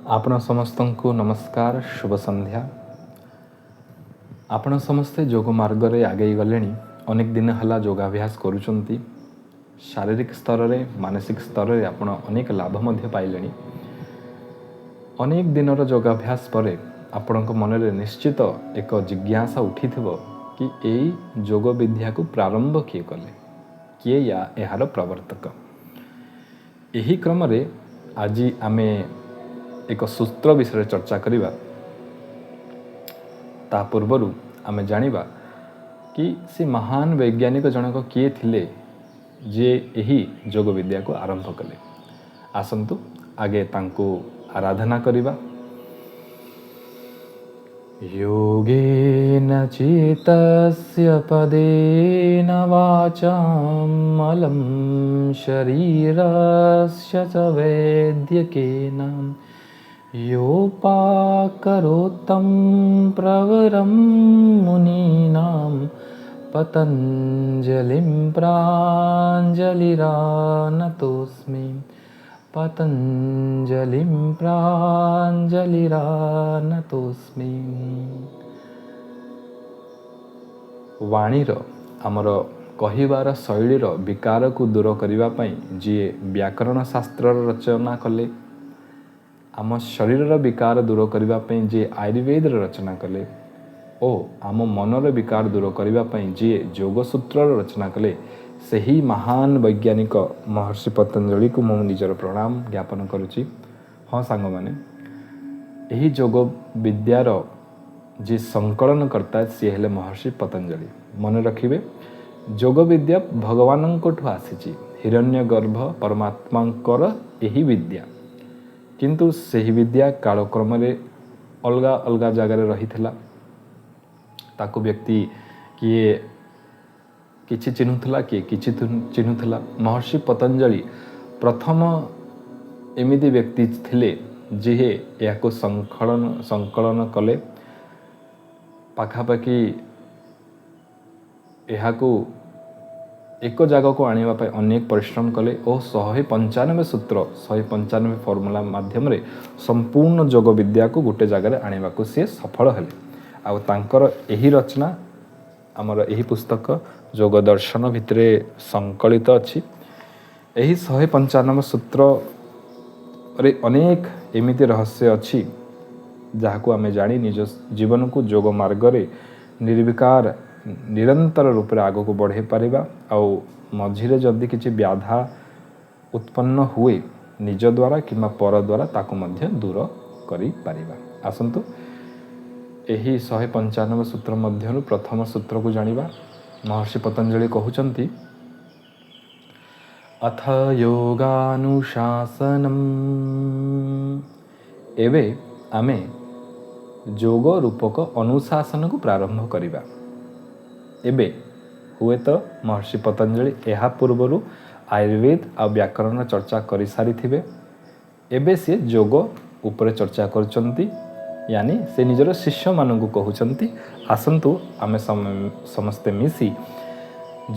ଆପଣ ସମସ୍ତଙ୍କୁ ନମସ୍କାର, ଶୁଭ ସନ୍ଧ୍ୟା। ଆପଣ ସମସ୍ତେ ଯୋଗ ମାର୍ଗରେ ଆଗେଇ ଗଲେଣି, ଅନେକ ଦିନ ହେଲା ଯୋଗାଭ୍ୟାସ କରୁଛନ୍ତି। ଶାରୀରିକ ସ୍ତରରେ, ମାନସିକ ସ୍ତରରେ ଆପଣ ଅନେକ ଲାଭ ମଧ୍ୟ ପାଇଲେଣି। ଅନେକ ଦିନର ଯୋଗାଭ୍ୟାସ ପରେ ଆପଣଙ୍କ ମନରେ ନିଶ୍ଚିତ ଏକ ଜିଜ୍ଞାସା ଉଠିଥିବ କି ଏଇ ଯୋଗ ବିଦ୍ୟାକୁ ପ୍ରାରମ୍ଭ କିଏ କଲେ, କିଏ ଏହାର ପ୍ରବର୍ତ୍ତକ। ଏହି କ୍ରମରେ ଆଜି ଆମେ ଏକ ସୂତ୍ର ବିଷୟରେ ଚର୍ଚ୍ଚା କରିବା। ତା ପୂର୍ବରୁ ଆମେ ଜାଣିବା କି ସେ ମହାନ ବୈଜ୍ଞାନିକ ଜଣକ କିଏ ଥିଲେ ଯିଏ ଏହି ଯୋଗ ବିଦ୍ୟାକୁ ଆରମ୍ଭ କଲେ। ଆସନ୍ତୁ ଆଗେ ତାଙ୍କୁ ଆରାଧନା କରିବା। योगेन चित्तस्य पदेन वाचां मलं शरीरस्य च वैद्यकेन योपाकरोत्तं प्रवरं मुनीनां पतञ्जलिं प्राञ्जलिरानतोऽस्मि, पतञ्जलिं प्राञ्जलिरानतोऽस्मि। ବାଣୀର, ଆମର କହିବାର ଶୈଳୀର ବିକାରକୁ ଦୂର କରିବା ପାଇଁ ଯିଏ ବ୍ୟାକରଣ ଶାସ୍ତ୍ରର ରଚନା କଲେ, ଆମ ଶରୀରର ବିକାର ଦୂର କରିବା ପାଇଁ ଯିଏ ଆୟୁର୍ବେଦର ରଚନା କଲେ ଓ ଆମ ମନର ବିକାର ଦୂର କରିବା ପାଇଁ ଯିଏ ଯୋଗସୂତ୍ରର ରଚନା କଲେ, ସେହି ମହାନ ବୈଜ୍ଞାନିକ ମହର୍ଷି ପତଞ୍ଜଳିକୁ ମୁଁ ନିଜର ପ୍ରଣାମ ଜ୍ଞାପନ କରୁଛି। ହଁ ସାଙ୍ଗମାନେ, ଏହି ଯୋଗ ବିଦ୍ୟାର ଯିଏ ସଂକଳନକର୍ତ୍ତା ସିଏ ହେଲେ ମହର୍ଷି ପତଞ୍ଜଳି। ମନେ ରଖିବେ, ଯୋଗ ବିଦ୍ୟା ଭଗବାନଙ୍କଠୁ ଆସିଛି, ହିରଣ୍ୟ ଗର୍ଭ ପରମାତ୍ମାଙ୍କର ଏହି ବିଦ୍ୟା। କିନ୍ତୁ ସେହି ବିଦ୍ୟା କାଳକ୍ରମରେ ଅଲଗା ଅଲଗା ଜାଗାରେ ରହିଥିଲା। ତାକୁ ବ୍ୟକ୍ତି କିଏ କିଛି ଚିହ୍ନୁଥିଲା, କିଏ କିଛି ଚିହ୍ନୁଥିଲା। ମହର୍ଷି ପତଞ୍ଜଳି ପ୍ରଥମ ଏମିତି ବ୍ୟକ୍ତି ଥିଲେ ଯିଏ ଏହାକୁ ସଂକଳନ କଲେ। ପାଖାପାଖି ଏହାକୁ ଏକ ଜାଗାକୁ ଆଣିବା ପାଇଁ ଅନେକ ପରିଶ୍ରମ କଲେ ଓ 195 ସୂତ୍ର, 195 ଫର୍ମୁଲା ମାଧ୍ୟମରେ ସମ୍ପୂର୍ଣ୍ଣ ଯୋଗ ବିଦ୍ୟାକୁ ଗୋଟେ ଜାଗାରେ ଆଣିବାକୁ ସିଏ ସଫଳ ହେଲେ। ଆଉ ତାଙ୍କର ଏହି ରଚନା ଆମର ଏହି ପୁସ୍ତକ ଯୋଗ ଦର୍ଶନ ଭିତରେ ସଂକଳିତ ଅଛି। ଏହି 195 ସୂତ୍ରରେ ଅନେକ ଏମିତି ରହସ୍ୟ ଅଛି ଯାହାକୁ ଆମେ ଜାଣି ନିଜ ଜୀବନକୁ ଯୋଗ ମାର୍ଗରେ ନିର୍ବିକାର ନିରନ୍ତର ରୂପରେ ଆଗକୁ ବଢ଼େଇ ପାରିବା। ଆଉ ମଝିରେ ଯଦି କିଛି ବ୍ୟାଧା ଉତ୍ପନ୍ନ ହୁଏ ନିଜ ଦ୍ୱାରା କିମ୍ବା ପର ଦ୍ୱାରା, ତାକୁ ମଧ୍ୟ ଦୂର କରିପାରିବା। ଆସନ୍ତୁ ଏହି 195 ସୂତ୍ର ମଧ୍ୟରୁ ପ୍ରଥମ ସୂତ୍ରକୁ ଜାଣିବା। ମହର୍ଷି ପତଞ୍ଜଳି କହୁଛନ୍ତି, ଅଥ ଯୋଗାନୁଶାସନମ୍। ଏବେ ଆମେ ଯୋଗ ରୂପକ ଅନୁଶାସନକୁ ପ୍ରାରମ୍ଭ କରିବା। ଏବେ ହୁଏତ ମହର୍ଷି ପତଞ୍ଜଳି ଏହା ପୂର୍ବରୁ ଆୟୁର୍ବେଦ ଆଉ ବ୍ୟାକରଣ ଚର୍ଚ୍ଚା କରିସାରିଥିବେ। ଏବେ ସିଏ ଯୋଗ ଉପରେ ଚର୍ଚ୍ଚା କରୁଛନ୍ତି, ୟାନି ସେ ନିଜର ଶିଷ୍ୟମାନଙ୍କୁ କହୁଛନ୍ତି, ଆସନ୍ତୁ ଆମେ ସମସ୍ତେ ମିଶି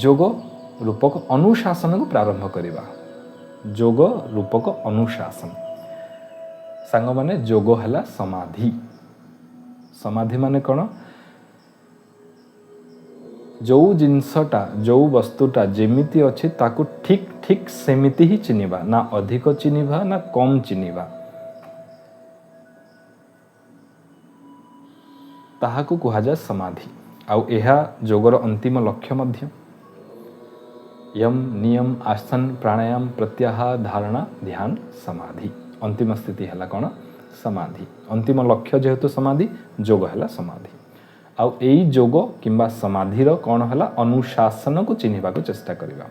ଯୋଗ ରୂପକ ଅନୁଶାସନକୁ ପ୍ରାରମ୍ଭ କରିବା। ଯୋଗ ରୂପକ ଅନୁଶାସନ। ସାଙ୍ଗମାନେ, ଯୋଗ ହେଲା ସମାଧି। ସମାଧି ମାନେ କ'ଣ? ଯୋଉ ଜିନିଷଟା, ଯୋଉ ବସ୍ତୁଟା ଯେମିତି ଅଛି ତାକୁ ଠିକ୍ ଠିକ୍ ସେମିତି ହିଁ ଚିହ୍ନିବା, ନା ଅଧିକ ଚିହ୍ନିବା ନା କମ୍ ଚିହ୍ନିବା, ତାହାକୁ କୁହାଯାଏ ସମାଧି। ଆଉ ଏହା ଯୋଗର ଅନ୍ତିମ ଲକ୍ଷ୍ୟ ମଧ୍ୟ। ୟମ, ନିୟମ, ଆସନ, ପ୍ରାଣାୟାମ, ପ୍ରତ୍ୟାହାର, ଧାରଣା, ଧ୍ୟାନ, ସମାଧି। ଅନ୍ତିମ ସ୍ଥିତି ହେଲା କ'ଣ? ସମାଧି। ଅନ୍ତିମ ଲକ୍ଷ୍ୟ ଯେହେତୁ ସମାଧି, ଯୋଗ ହେଲା ସମାଧି। ଆଉ ଏଇ ଯୋଗ କିମ୍ବା ସମାଧିର କ'ଣ ହେଲା? ଅନୁଶାସନକୁ ଚିହ୍ନିବାକୁ ଚେଷ୍ଟା କରିବା।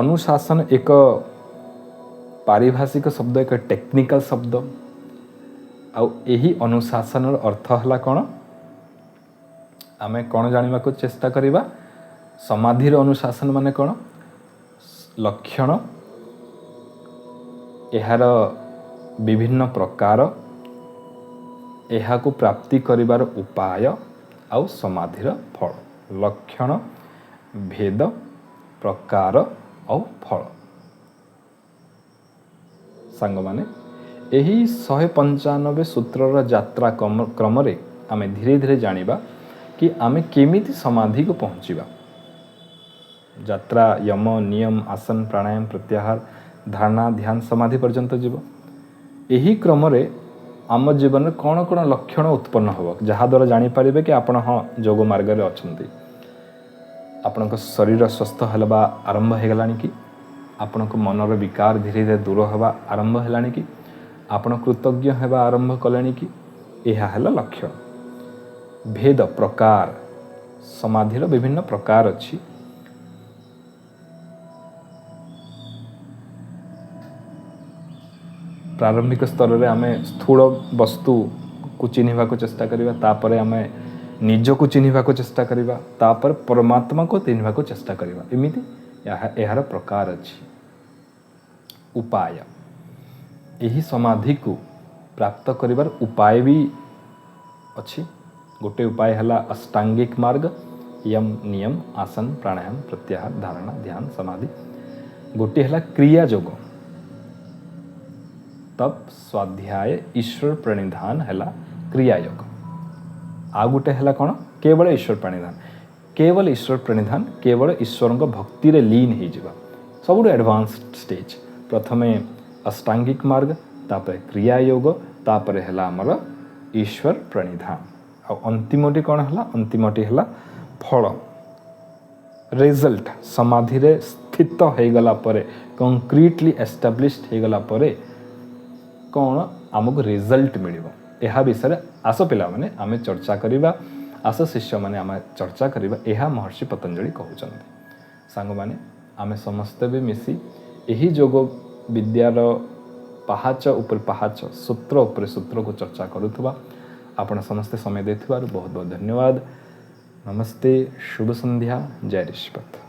ଅନୁଶାସନ ଏକ ପାରିଭାଷିକ ଶବ୍ଦ, ଏକ ଟେକ୍ନିକାଲ ଶବ୍ଦ। ଆଉ ଏହି ଅନୁଶାସନର ଅର୍ଥ ହେଲା କ'ଣ? ଆମେ କ'ଣ ଜାଣିବାକୁ ଚେଷ୍ଟା କରିବା? ସମାଧିର ଅନୁଶାସନ ମାନେ କ'ଣ? ଲକ୍ଷଣ, ଏହାର ବିଭିନ୍ନ ପ୍ରକାର, ଏହାକୁ ପ୍ରାପ୍ତି କରିବାର ଉପାୟ ଆଉ ସମାଧିର ଫଳ। ଲକ୍ଷଣ, ଭେଦ, ପ୍ରକାର ଆଉ ଫଳ। ସାଙ୍ଗମାନେ, ଏହି 195 ସୂତ୍ରର ଯାତ୍ରା କ୍ରମରେ ଆମେ ଧୀରେ ଧୀରେ ଜାଣିବା କି ଆମେ କେମିତି ସମାଧିକୁ ପହଞ୍ଚିବା। ଯାତ୍ରା ୟମ, ନିୟମ, ଆସନ, ପ୍ରାଣାୟାମ, ପ୍ରତ୍ୟାହାର, ଧାରଣା, ଧ୍ୟାନ, ସମାଧି ପର୍ଯ୍ୟନ୍ତ ଯିବ। ଏହି କ୍ରମରେ ଆମ ଜୀବନରେ କ'ଣ କ'ଣ ଲକ୍ଷଣ ଉତ୍ପନ୍ନ ହେବ, ଯାହାଦ୍ୱାରା ଜାଣିପାରିବେ କି ଆପଣ ହଁ ଯୋଗ ମାର୍ଗରେ ଅଛନ୍ତି। ଆପଣଙ୍କ ଶରୀର ସୁସ୍ଥ ହେବା ଆରମ୍ଭ ହେଇଗଲାଣି କି? ଆପଣଙ୍କ ମନର ବିକାର ଧୀରେ ଧୀରେ ଦୂର ହେବା ଆରମ୍ଭ ହେଲାଣି କି? ଆପଣ କୃତଜ୍ଞ ହେବା ଆରମ୍ଭ କଲେଣି କି? ଏହା ହେଲା ଲକ୍ଷଣ। ଭେଦ ପ୍ରକାର, ସମାଧିର ବିଭିନ୍ନ ପ୍ରକାର ଅଛି। ପ୍ରାରମ୍ଭିକ ସ୍ତରରେ ଆମେ ସ୍ଥୂଳ ବସ୍ତୁକୁ ଚିହ୍ନିବାକୁ ଚେଷ୍ଟା କରିବା, ତାପରେ ଆମେ ନିଜକୁ ଚିହ୍ନିବାକୁ ଚେଷ୍ଟା କରିବା, ତାପରେ ପରମାତ୍ମାକୁ ଚିହ୍ନିବାକୁ ଚେଷ୍ଟା କରିବା। ଏମିତି ଏହାର ପ୍ରକାର ଅଛି। ଉପାୟ, ଏହି ସମାଧିକୁ ପ୍ରାପ୍ତ କରିବାର ଉପାୟ ବି ଅଛି। ଗୋଟେ ଉପାୟ ହେଲା ଅଷ୍ଟାଙ୍ଗିକ ମାର୍ଗ, ୟମ, ନିୟମ, ଆସନ, ପ୍ରାଣାୟାମ, ପ୍ରତ୍ୟାହାର, ଧାରଣା, ଧ୍ୟାନ, ସମାଧି। ଗୋଟିଏ ହେଲା କ୍ରିୟା ଯୋଗ, ତପ, ସ୍ୱାଧ୍ୟାୟ, ଈଶ୍ୱର ପ୍ରଣିଧାନ ହେଲା କ୍ରିୟା ଯୋଗ। ଆଉ ଗୋଟେ ହେଲା କ'ଣ? କେବଳ ଈଶ୍ୱର ପ୍ରଣିଧାନ। କେବଳ ଈଶ୍ୱର ପ୍ରଣିଧାନ, କେବଳ ଈଶ୍ୱରଙ୍କ ଭକ୍ତିରେ ଲୀନ ହେଇଯିବା, ସବୁଠୁ ଆଡ଼ଭାନ୍ସ ଷ୍ଟେଜ୍। ପ୍ରଥମେ ଅଷ୍ଟାଙ୍ଗିକ ମାର୍ଗ, ତାପରେ କ୍ରିୟା ଯୋଗ, ତାପରେ ହେଲା ଆମର ଈଶ୍ୱର ପ୍ରଣିଧାନ। ଆଉ ଅନ୍ତିମଟି କ'ଣ ହେଲା? ଅନ୍ତିମଟି ହେଲା ଫଳ, ରେଜଲ୍ଟ। ସମାଧିରେ ସ୍ଥିତ ହେଇଗଲା ପରେ, କଂକ୍ରିଟଲି ଏଷ୍ଟାବ୍ଲିଶଡ ହେଇଗଲା ପରେ କ'ଣ ଆମକୁ ରେଜଲ୍ଟ ମିଳିବ, ଏହା ବିଷୟରେ ଆସ ପିଲାମାନେ ଆମେ ଚର୍ଚ୍ଚା କରିବା, ଆସ ଶିଷ୍ୟମାନେ ଆମେ ଚର୍ଚ୍ଚା କରିବା। ଏହା ମହର୍ଷି ପତଞ୍ଜଳି କହୁଛନ୍ତି। ସାଙ୍ଗମାନେ, ଆମେ ସମସ୍ତେ ବି ମିଶି ଏହି ଯୋଗ ବିଦ୍ୟାର ପାହାଚ ଉପରେ ପାହାଚ, ସୂତ୍ର ଉପରେ ସୂତ୍ରକୁ ଚର୍ଚ୍ଚା କରୁଥିବା। ଆପଣ ସମସ୍ତେ ସମୟ ଦେଇଥିବାରୁ ବହୁତ ବହୁତ ଧନ୍ୟବାଦ। ନମସ୍ତେ, ଶୁଭ ସନ୍ଧ୍ୟା, ଜୟ ଋଷିପଥ।